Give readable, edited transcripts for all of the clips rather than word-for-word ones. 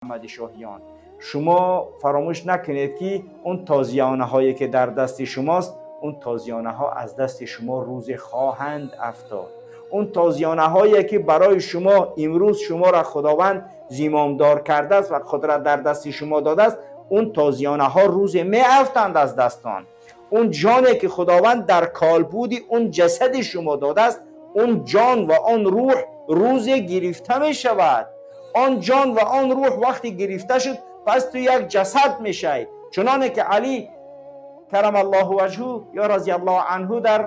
Муҳаммади Шоҳиён, шумо фаромӯш накунед, ки он тозиёнаҳое, ки дар дасти шумост, он тозиёнаҳо аз дасти шумо рӯзе хоҳанд афтод. Он тозиёнаҳое, ки барои шумо имрӯз шуморо Худованд зимомдор кардааст ва қудрат дар дасти шумо додааст, он тозиёнаҳо рӯзе меафтанд аз дастон. Он ҷоне, ки Худованд дар калбуди он ҷасади шумо додааст, он ҷон ва он рӯҳ рӯзе гирифта мешавад. Он ҷон ва он рӯҳ вақте гирифта шуд, пас ту як ҷасад мешавӣ. Чуноне ки Алӣ карамаллоҳу ваҷҳу ё разияллоҳу анҳу дар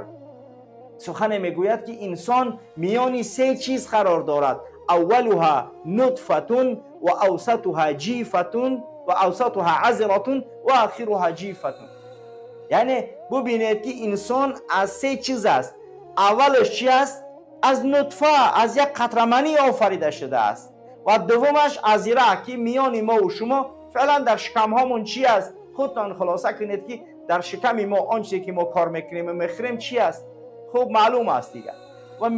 сухане мегӯяд, ки инсон миёни се чиз қарор дорад: аввалуҳа нутфатун ва авсатуҳа ҷифатун ва авсатуҳа азратун ва ахируҳа ҷифатун. Яъне бубинед, ки инсон аз се чиз аст. Аввалаш чи аст? Аз нутфа, аз як қатра манӣ офарида шудааст. Ва дуввумаш азира, ки миёни мову шумо феълан дар шикамҳомон чи аст? Худтон хулоса кунед, ки дар шиками мо он чизе, ки мо кор мекунем ва мехӯрем, чи аст. Хуб, маълум аст дигар. Ва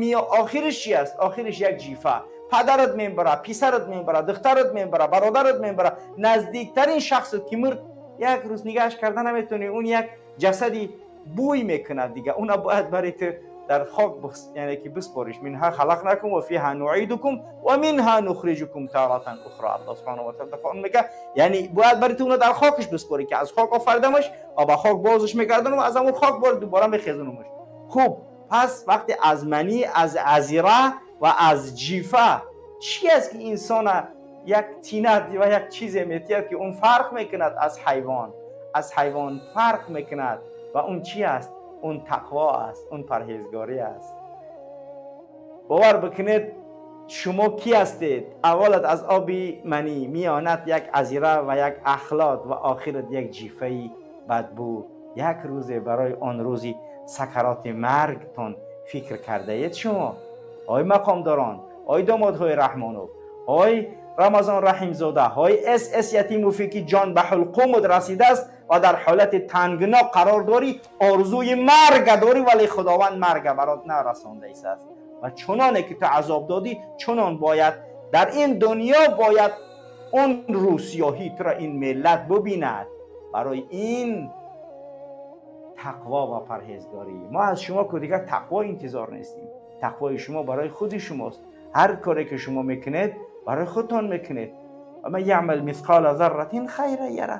охириш чи аст? Охириш як ҷифа. Падарат мебара, писарат мебара, духтарат мебара, бародарат мебара, наздиктарин шахсат ки мурд, як рӯз нигаҳаш карда наметавонӣ. Он як ҷасади бӯй мекунад дига. Уна бояд бари ту дар хок, яъне ки биспориш. Минҳа халақнакум ва фиҳа нуидукум ва минҳа нухриҷукум таратан ухра. Аллоҳ субҳанаҳу ва таъала дар Қуръон мегӯяд, яъне бояд бари ту уна дар хокаш биспорӣ, ки аз хок офаридамаш ва ба хок бозаш мегардонам ва аз ҳамон хок бор дубора мехезонамаш. Хуб, пас вақте аз манӣ, аз азира ва аз ҷифа, чи аст, ки инсона як тинат ва як чизе метиҳад, ки он фарқ мекунад аз ҳайвон, аз ҳайвон фарқ мекунад? Ва он чи аст? Он тақво аст, он парҳезгорӣ аст. Бовар бикунед, шумо кӣ ҳастед? Аввалат аз оби манӣ, миёнат як азира ва як ахлот ва охират як ҷифаи бадбӯ. Як рӯзе барои он рӯзи сакароти маргтон фикр кардаед шумо, ой мақомдорон, ой домодҳои Раҳмонов, ой Рамазон Раҳимзода, ой СС Ятимофе, ки ҷон ба ҳулқумут расидааст ва дар ҳолати тангно қарор дорӣ, орзуи марга дорӣ, вале Худованд марга барот нарасондаистааст. Ва чуноне ки ту азоб додӣ, чунон бояд дар ин дунё бояд он рӯсиёҳӣ туро ин миллат бубинад. Барои ин тақво ва парҳезгорӣ. Мо аз шумо ку дигар тақво интизор нестем. Тақвои шумо барои худи шумост. Ҳар коре, ки шумо мекунед, барои худтон мекунед. ومن یعمل مثقال ذرة خیرا یره.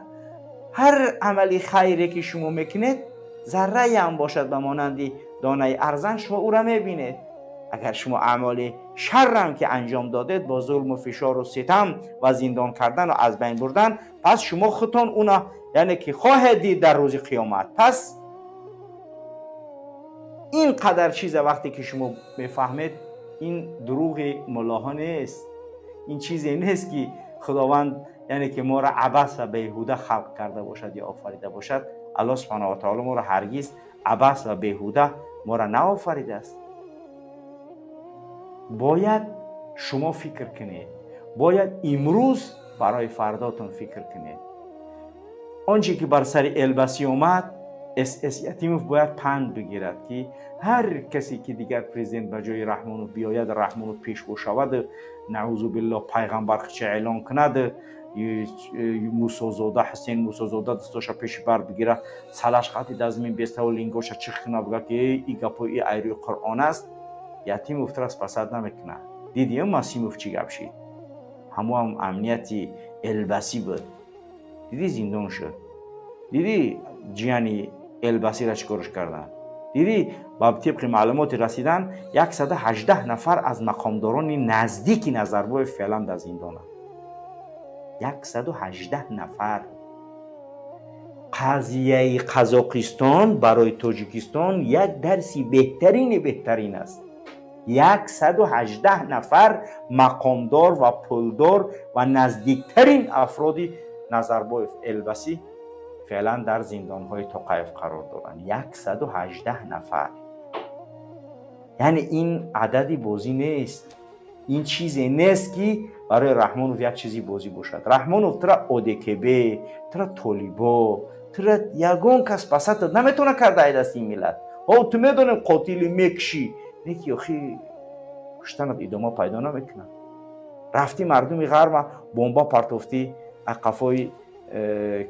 ҳар амали хайре, ки шумо мекунед, заррае ҳам бошад, ба монанди донаи арзан, шумо ӯра мебинед. Агар шумо аъмоли шаррам ки анҷом додед бо зулму фишору ситам ва зиндон кардану аз байн бурдан, пас шумо худтон уна, яъне ки, хоҳед дид дар рӯзи қиёмат. Пас ин қадар чиза вақте ки шумо мефаҳмед, ин дурӯғи муллоҳо нест, ин чизе нест, ки Худованд, яъне ки, моро абас ва беҳуда халқ карда бошад ё офарида бошад. Аллоҳ субҳанаҳу ва таоло моро ҳаргиз абас ва беҳуда моро наофаридааст. Бояд шумо фикр кунед, бояд имрӯз барои фардотон фикр кунед. Он че ки бар сари Элбасӣ омад, СС Ятимов бояд панд бигирад, ки ҳар касе, ки дигар президент ба ҷои Раҳмонов биёяд, Раҳмонов пешво шавад, наъузу биллоҳ, пайғамбар хича эълон кунад, Мусозода, Ҳусейн Мусозода дастоша пеши бар бигира, салаш қати дазмин беставу лингоша чих куна, буга, ки и гапо и айрӯи Қуръон аст, Ятимов тура спасать намекунад. Дидиё, Масимов чӣ гап шид? Ҳамоам амнияти Элбасӣ буд. Дидӣ, зиндон шуд. Дидӣ, ҷияни Элбасира чӣ корш карданд? Дидӣ, ба тибқи маълумоти расидан, 118 нафар аз мақомдорони наздики Назарбоев феълан дар зиндонанд. 118 нафар. Қазияи Қазоқистон барои Тоҷикистон як дарси беҳтарини беҳтарин аст. 118 нафар мақомдор ва пулдор ва наздиктарин афроди Назарбоев, Элбасӣ феълан дар зиндонҳои Тоқаев қарор доранд. 118 нафар. Яъне ин адади бозӣ нест, ин чизе нест, ки барои Раҳмонов як чизи бозӣ бошад. Раҳмонов, тура ОДКБ, тура толибо, тура ягон кас пасатат наметавона карда ай дасти ин миллат. Ҳо, ту медонем, қотили мекушӣ, не ки охи куштанат идома пайдо намекунад. Рафтӣ, мардуми ғарба бомба партофтӣ, ақафои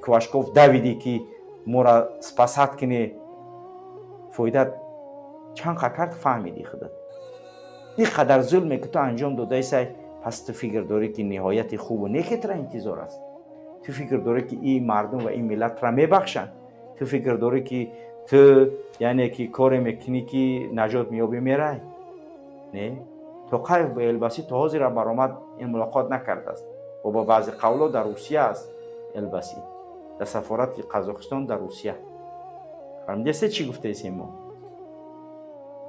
Квашков давидӣ, ки моро спасать кунӣ. Фоида чанд қа кард, фаҳмидӣ худат. Ин қадар зулме, ки ту анҷом додаисай, пас ту фикр дорӣ, ки ниҳояти хубу неке тра интизор аст? Ту фикр дорӣ, ки ин мардум ва ин миллатра мебахшанд? Ту фикр дорӣ, ки ту, яъне ки, коре мекунӣ, ки наҷот меёбӣ, мерай? Не, Тоқаев бо Элбасӣ то ҳозира баромад, ин мулоқот накардааст ва ба баъзе қавло дар Русия аст Элбасӣ, дар сафорати Қазоқистон дар Русия. Фаҳмидесте, чӣ гуфтаисем мо?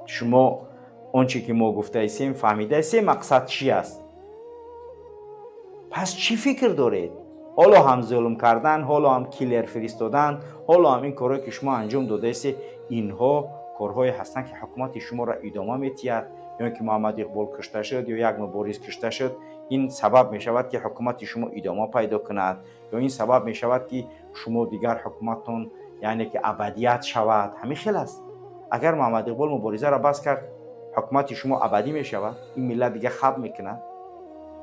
Шумо он че ки мо гуфтаисем, фаҳмидаисем, мақсад чӣ аст? Пас чӣ фикр доред? Ҳоло ҳам зулм кардан, ҳоло ҳам киллер фиристодан, ҳоло ҳам ин корҳое, ки шумо анҷом додаистед, инҳо корҳое ҳастанд, ки ҳукумати шуморо идома метиҳад. Ё ин ки Муҳаммад Иқбол кушта шуд ё як мубориз кушта шуд, ин сабаб мешавад, ки ҳукумати шумо идома пайдо кунад, ё ин сабаб мешавад, ки шумо дигар ҳукуматтон, яъне ки, абадият шавад? Ҳамин хел аст. Агар Муҳаммад Иқбол муборизаро бас кард, ҳукумати шумо абадӣ мешавад? Ин миллат дигар хаб мекунад?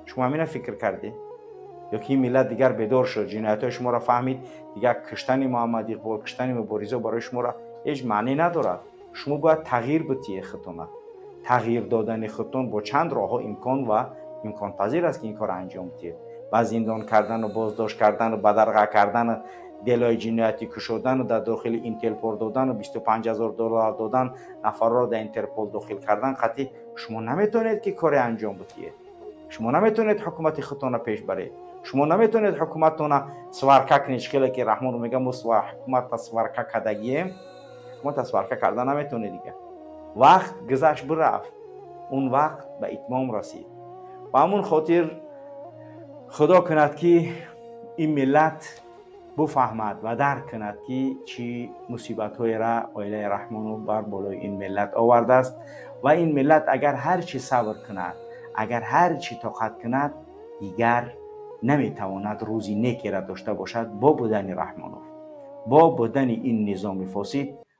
Шумо ҳамина фикр кардед? Ё ки ин миллат дигар бедор шуд, ҷиноятҳои шуморо фаҳмид, дигар куштани Муҳаммад Иқбол, куштани муборизо барои шуморо ҳеҷ маъне надорад. Шумо бояд тағйир битиҳед худтона. Тағйир додани худтон бо чанд роҳҳо имкон ва имконпазир аст, ки ин корро анҷом диҳед. Ба зиндон кардану боздошт кардану бадарға кардану делои ҷиноятӣ кушодану дар дохили Интерпол додану 25 000 доллар додан, нафарро дар Интерпол дохил кардан қатъи шумо наметавонед, ки коре анҷом бидиҳед. Шумо наметавонед ҳукумати худтонро пеш баред. Шумо наметавонед ҳукуматтона сварка кунед. Чӣ хеле ки Раҳмонов мега, мо ҳукуматта сварка кардагием. Ҳукуматта сварка карда наметавонед. Дигар вақт гузашт, бирафт, он вақт ба итмом расид. Ба ҳамон хотир, Худо кунад, ки ин миллат буфаҳмад ва дарк кунад, ки чӣ мусибатҳоеро оилаи Раҳмонов бар болои ин миллат овардааст. Ва ин миллат агар ҳар чӣ сабр кунад, агар ҳар чӣ тоқат кунад, дигар наметавонад рӯзи некеро дошта бошад бо будани Раҳмонов, бо будани ин низоми фосид.